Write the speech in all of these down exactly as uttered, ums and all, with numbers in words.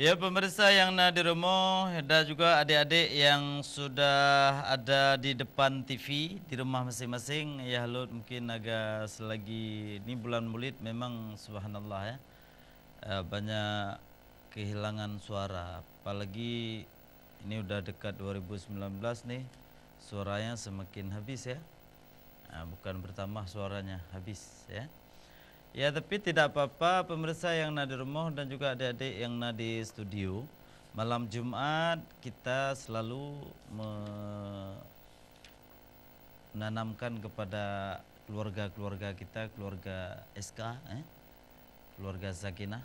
Ya, pemirsa yang na di rumoh dan juga adik-adik yang sudah ada di depan T V di rumah masing-masing, ya, Lut mungkin agak selagi ni bulan Maulid memang subhanallah, ya. Eh, banyak kehilangan suara, apalagi ini udah dekat dua ribu sembilan belas nih, suaranya semakin habis, ya. Ah, bukan bertambah suaranya, habis, ya. Ya, tapi tidak apa-apa, pemirsa yang na di rumoh dan juga adik-adik yang na di studio. Malam Jumat kita selalu menanamkan kepada keluarga-keluarga kita, keluarga S K, eh, keluarga Sakinah,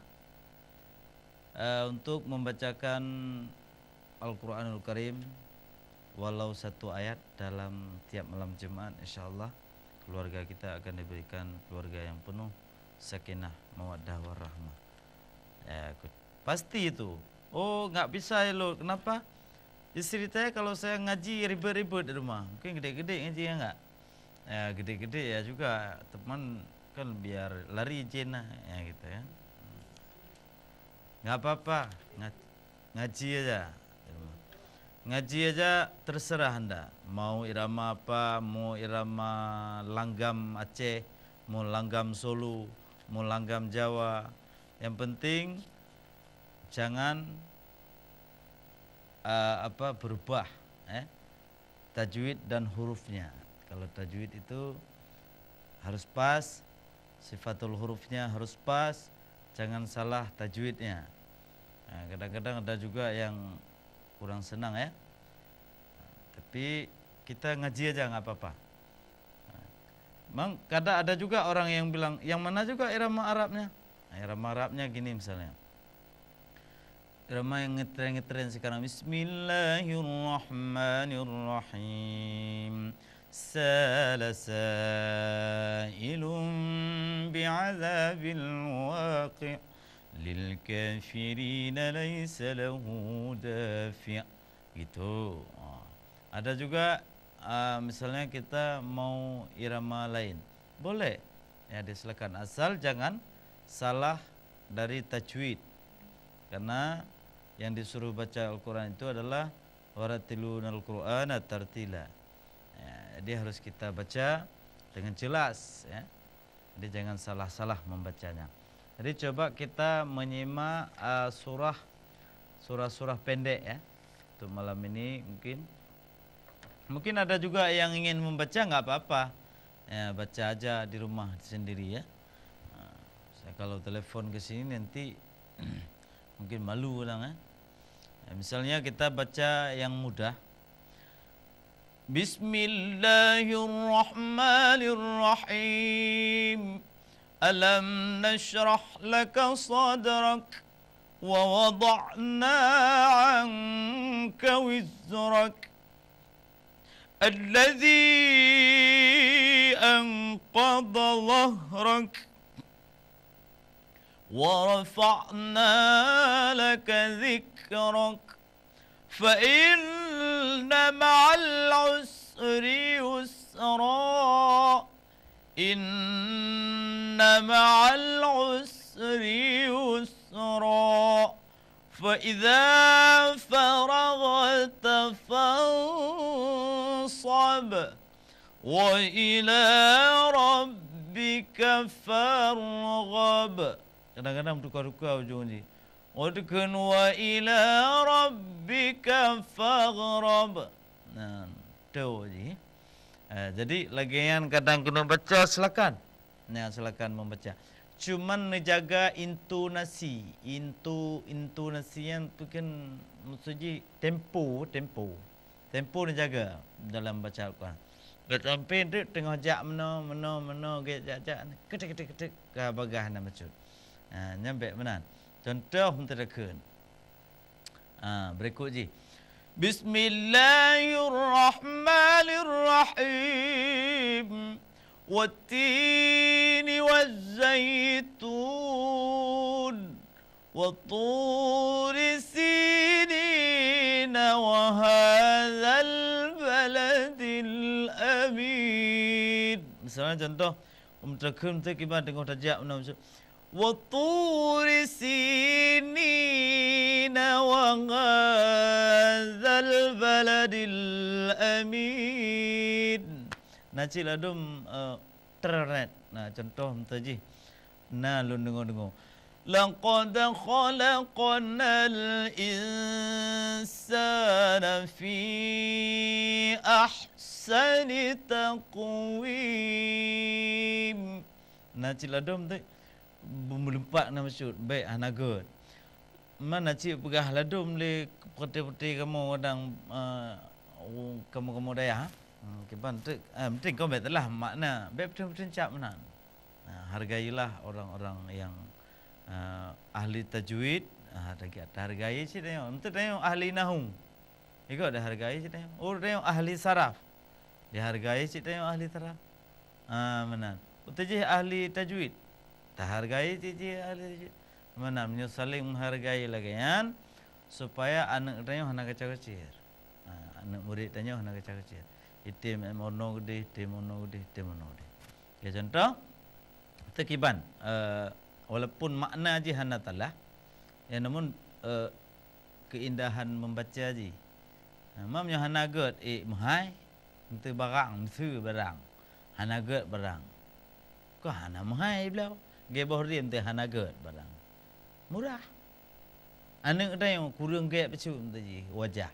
eh, untuk membacakan Al-Quranul Karim, walau satu ayat dalam tiap malam Jumat, insya Allah keluarga kita akan diberikan keluarga yang penuh sakinah, mawaddah, warahmah. Ya, aku, pasti itu. Oh, nggak bisa ya, Lut. Kenapa? Istri saya kalau saya ngaji ribet-ribet di rumah. Mungkin gede-gede ngaji ya nggak? Ya, gede-gede ya juga. Teman kan biar lari jin lah, ya gitu ya. Nggak apa-apa, nga-, ngaji aja. Ngaji aja terserah anda. Mau irama apa, mau irama langgam Aceh, mau langgam Solo, mau langgam Jawa. Yang penting jangan, eh, apa, berubah, eh, tajwid dan hurufnya. Kalau tajwid itu harus pas, sifatul hurufnya harus pas, jangan salah tajwidnya. Nah, kadang-kadang ada juga yang kurang senang, ya. Tapi kita ngaji aja nggak apa-apa. Memang kadang ada juga orang yang bilang, "Yang mana juga irama Arabnya?" Nah, irama Arabnya gini misalnya. Irama yang ngetren-ngetren sekarang. Bismillahirrahmanirrahim. Sa'ala sa'ilun bi'adzabil waqi'. Lil kafirina laisa lahu dafi'. Gitu. Ha. Ada juga, ah, misalnya kita mau irama lain. Boleh. Ya, disilakan. Asal jangan salah dari tajwid. Karena yang disuruh baca Al-Quran itu adalah warattilul Qur'ana tartila. Ya, jadi harus kita baca dengan jelas, ya. Jadi jangan salah-salah membacanya. Jadi coba kita menyimak, ah, surah, surah-surah pendek, ya. Untuk malam ini mungkin. Mungkin ada juga yang ingin membaca, nggak apa-apa. Ya, baca aja di rumah sendiri, ya. Ah, saya kalau telepon ke sini nanti mungkin malu orang, eh. Ya, misalnya kita baca yang mudah. Bismillahirrahmanirrahim. Alam nashrah laka sadrak wa wada'na anka wizrak. Alladzi anqadha dhahrak. Wa rafa'na laka dhikrak. Fa inna ma'al usri yusra. Inna ma'al usri yusra. Fa idza faraghta fansab. Wa ila rabbika farghab. Kadang-kadang tukar-tukar ujung ji. Udkhun wa ila rabbika faghrab. Nah, tu ji. Eh, jadi lagi yang kadang kena baca, silakan. Nah, silakan membaca. Cuman neujaga intonasi. Into-, intonasi yang tu kan maksud ji tempo, tempo. Tempo neujaga dalam baca Al-Quran. Gata sampai dek teungoh jak meunoe, meunoe, meunoe, gét jak-jak, keudék, keudék, keudék, ka bagaih na bacut. Ha, nyan bék meunan. Contoh meuteukheun. Ha, berikut ji. Bismillahirrahmanirrahim. Wattini wazzaitun. Wa turi sinin wa hadzal baladil amin. Misalnya contoh, um, teukheun teukiban teungoh tajak meunan, maksud, وطور سينين وهذا البلد الأمين. Na cit ladôm, eh, terret. Na, contoh meutajih. Na lôn deungoe-deungoe. لقد خلقنا الإنسان في أحسن تقويم. Na cit ladôm tu meulumpak na maksud, bèk hana gèt. Man na cit peugah ladôm lé peuté-peuté kamoe kadang, eh, kamoe-kamoe dayah. Hmm, kiban teuk, eh, penting kon bèk teulah makna, bèk peuting-peuting cap meunan. Nah, hargailah orang-orang yang, eh, ahli tajwid, ah, tahargai cit tanyoe. Meuteuk tanyoe ahli nahu. Ikot dihargai cit tanyoe. Oh, tanyoe ahli saraf. Dihargai cit tanyoe ahli saraf. Ah, meunan. Uteujih ahli tajwid. Tahargai cit jih ahli tajwid. Meunan, meunyoe saling menghargai lagèe nyan, supaya aneuk tanyoe hana geucah-geucir. Ha, aneuk murit tanyoe hana geucah-geucir. Item ono geudeh, item ono geudeh, item ono geudeh. Ya, contoh, teukiban, eh, walaupun makna jih hana talah, ya, namun, eh, keindahan membaca jih. Ha, mam nyoe hana gèt, eh, meuhai, enteuk barang, meuseu barang. Hana gèt barang. Kok hana meuhai bloe? Gèt boh riem teuh hana gèt barang. Murah. Aneuk tanyoe kureueng gèt bacut teuh jih wajah.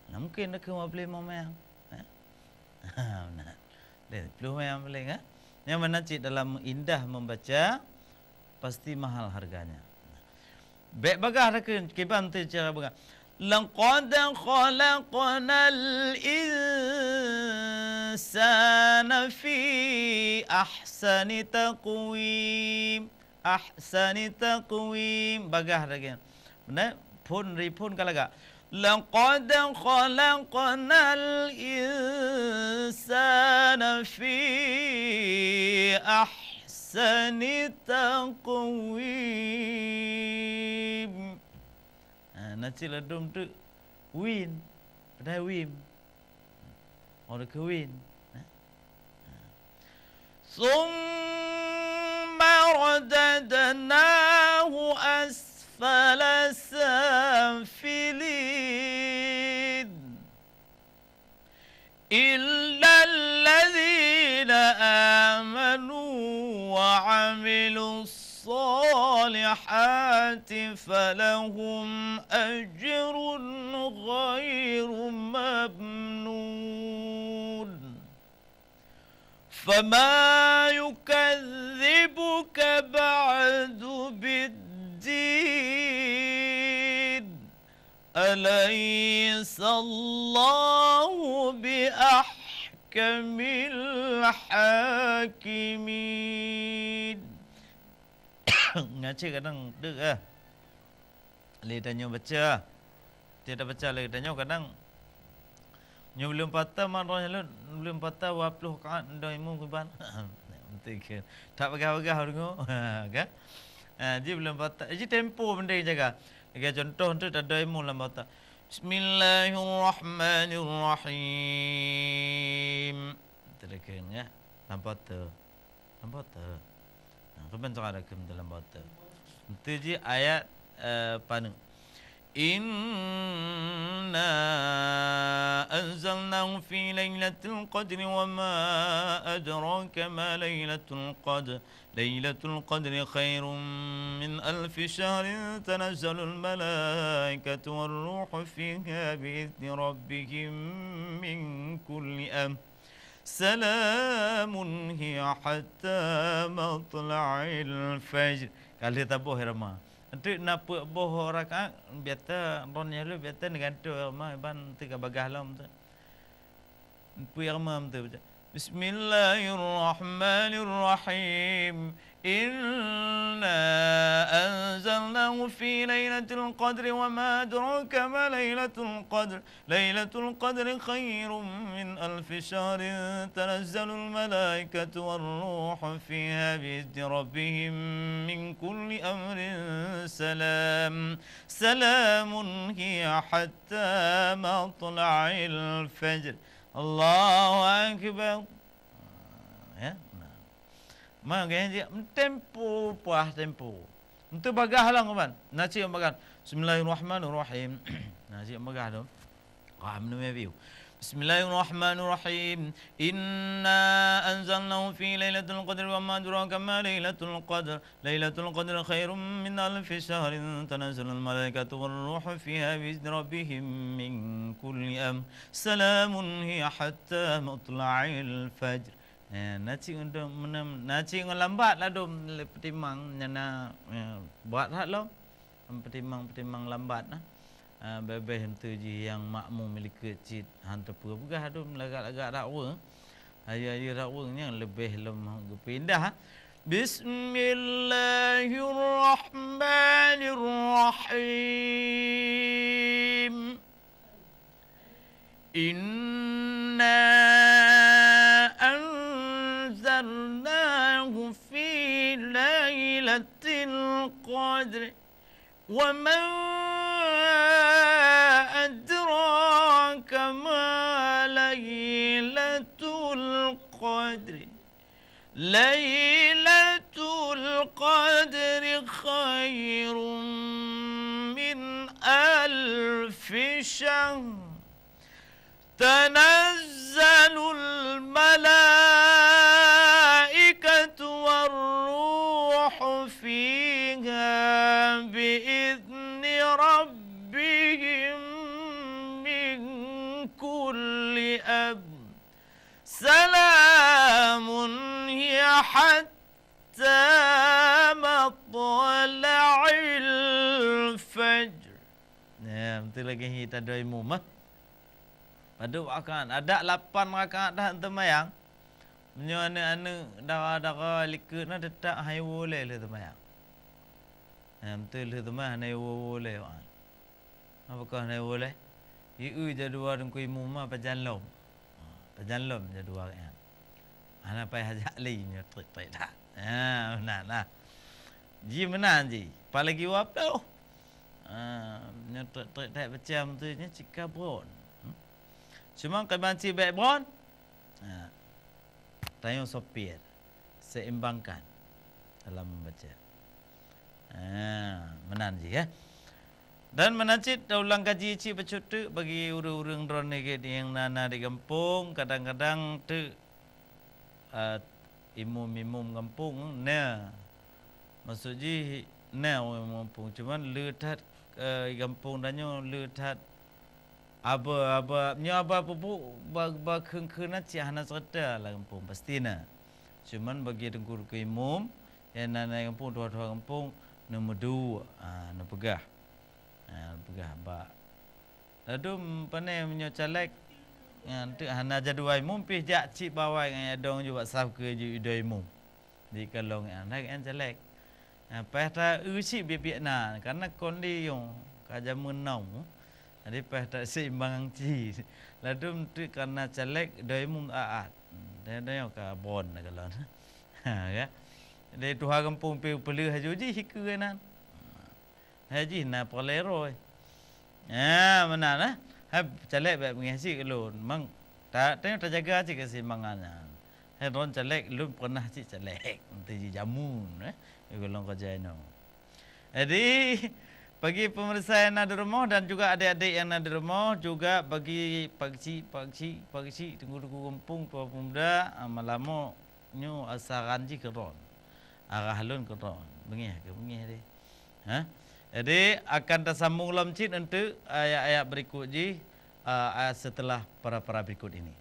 Nah, mungkin dah keu ma blé ma meuang. Eh? Nah. Deh, pluh meuang paléng, eh? Nyang mana cit dalam indah membaca, pasti mahal harganya. Bèk bagaih takheun, kiban teuh cara bagaih. لقد خلقنا الإنسان في أحسن تقويم. Ahsani taqwim. Bagaih lagèe nyan. Beuna? Phôn, ri phôn ka lagak. لقد خلقنا الإنسان في أحسن تقويم. Ha, na cit ladôm teuk win. Padahai wim. Oh, keuwin. Ha? ثم رددناه أسفل سافلين. إلا الذين آمنوا وعملوا الصالحات فلهم أجر غير ممنون. فما يكذبك بعد بالدين. أليس الله بأحكم الحاكمين. Ngaci kadang dek ah. Lé tanyoe baca. Tiep tabaca lé tanyoe kadang nyoe buleuen puasa mandum nyan lôn, buleuen puasa dua ploh rakaat mandum imum kiban. Beutôi keu. Tak peugah-peugah deungoe. Ha, kan? Ha, ji buleuen puasa, ji tempo penting jaga. Lagèe contoh tu tadoi imum lam puasa. Bismillahirrahmanirrahim. Teudeukheun ya. Lam puasa. Lam puasa. Nah, keuban cara keu dalam puasa. Enteuk jih ayat, eh, paneuk. إنا أنزلناه في ليلة القدر وما أدراك ما ليلة القدر. ليلة القدر خير من ألف شهر تنزل الملائكة والروح فيها بإذن ربهم من كل أمر. سلام هي حتى مطلع الفجر. Ka lheueh taboh irama. Enteuk na peuet boh rakaat, biasa ron nyan lheueh, biasa neugantoe irama, ban teuka bagaih lom tu. Peuet irama tu baca. بسم الله الرحمن الرحيم. إنا أنزلناه في ليلة القدر وما أدراك ما ليلة القدر. ليلة القدر خير من ألف شهر تنزل الملائكة والروح فيها بإذن ربهم من كل أمر سلام سلام هي حتى مطلع الفجر. الله أكبر. Ya, nah. Ma geuh jih, tempo, puah tempo. Entu bagah lom kaban. Na cit bagah. Bismillahirrahmanirrahim. Na cit bagah tu. Qam nu me view. Bismillahirrahmanirrahim. Inna anzalnahu fi lailatul qadri wa ma adraka ma lailatul qadr. Lailatul qadri khairum min alfi syahrin. Tanazzalul malaikatu war ruhu fiha bi izni rabbihim min kulli amr. Salamun hiya hatta matla'il fajr. Eh, na cit untuk menem-, na cit ngon lambat ladom le peutimang nyang na, eh, buat that lom. Peutimang-peutimang lambat nah. Ah, beh-beh entu jih nyang makmum likot cit han teupeue peugah dum lagak-lagak dak ureueng. Ayu-ayu dak ureueng nyang leubeh lom geupindah. Bismillahirrahmanirrahim. Inna anzalnahu fi lailatul qadr. Wa ma adraka ma lailatul qadr. Lailatul qadri khairum min alfi syahr. Tanazzalul malaikatu war ruhu fiha bi izni rabbihim min kulli amr. Salamun hiya hatta matla'il fajr. Nah, beutôi lagée hi tadoe imum, ah. Padub rakaat, adak lapan rakaat that teumayang. Meunyoe aneuëk-aneuëk dara-dara likot na teutap hai woe lé lheueh teumayang. Nah, beutôi lheueh teumayang hana woe-woe lé, wah. Apakah na boleh? Ieu jadwal Teungku Imum ma pajan lom. Ha, pajan lom jadwal nyan. Hana payah jak lé nyoe trek-trek that. Ha, meunan lah. Ji meunan ji. Apalagi waploh. Ha, nyoe trek-trek that macam tu nyoe cit ka bron. Hmm? Cuma keubanci bék bron. Ha. Tanyoe sopir. Seimbangkan dalam membaca. Ha, meunan jih, ya. Dan meunan cit, taulang kaji cit bacut teuk bagi ureuëng-ureuëng droeneuh gét nyang na, na di gampông, kadang-kadang teuk, a, imum-imum gampông na. Maksud jih, na ureuëng gampông, cuman le that, e, gampông tanyoe le that Aba, aba, nyoe aba pupuk ba, ba kheun-kheun na cit hana seureuta lam gampông, pasti na. Cuman bagi teungku-teungku imum, nyang na, na gampông, tuha-tuha gampông, neumeuduek, ha, neupeugah. Ha, neupeugah bak. Ladôm pane meunyoe caleg, nyan teuk hana jadwal imum, pih jak cit bawai ngon nyang dong ju bak saf keu ju idoe imum. Di kalon nyan, hai nyan caleg. Ha, paih ta-eu cit biet-biet na, karena kon di yong ka jameun now. Jadi paih ta seimbang cit. Ladôm teuk karena caleg doi meuaat. Doi, doi ka bon na kalon. Ha, ya. Jadi tuha gampông pi peuleueh aju jih ikeue nan. Ha, jih na peureulée roi. Ha, meunan, eh. Hai, caleg bék beungéh cit keu lôn. Mang, ta-, tanyoe tajaga cit keuseimbangan nyan. Hai, droen caleg, lôn pernah cit caleg. Enteuk jijameun, eh. Di golom keujai nyoe. Jadi, bagi pemirsa yang na di rumoh dan juga adik-adik yang na di rumoh, juga bagi pakcik, pakcik, pakcik, teungku-teungku gampông, tuha pemuda, ah, malam nyoe nyoe asaran jih keudroe. Arah lôn keudroe. Beungéh keu beungéh deh. Ha? Jadi, akan tasambong lom cit untuk ayat-ayat berikut jih, a, a, setelah para-para berikut ini.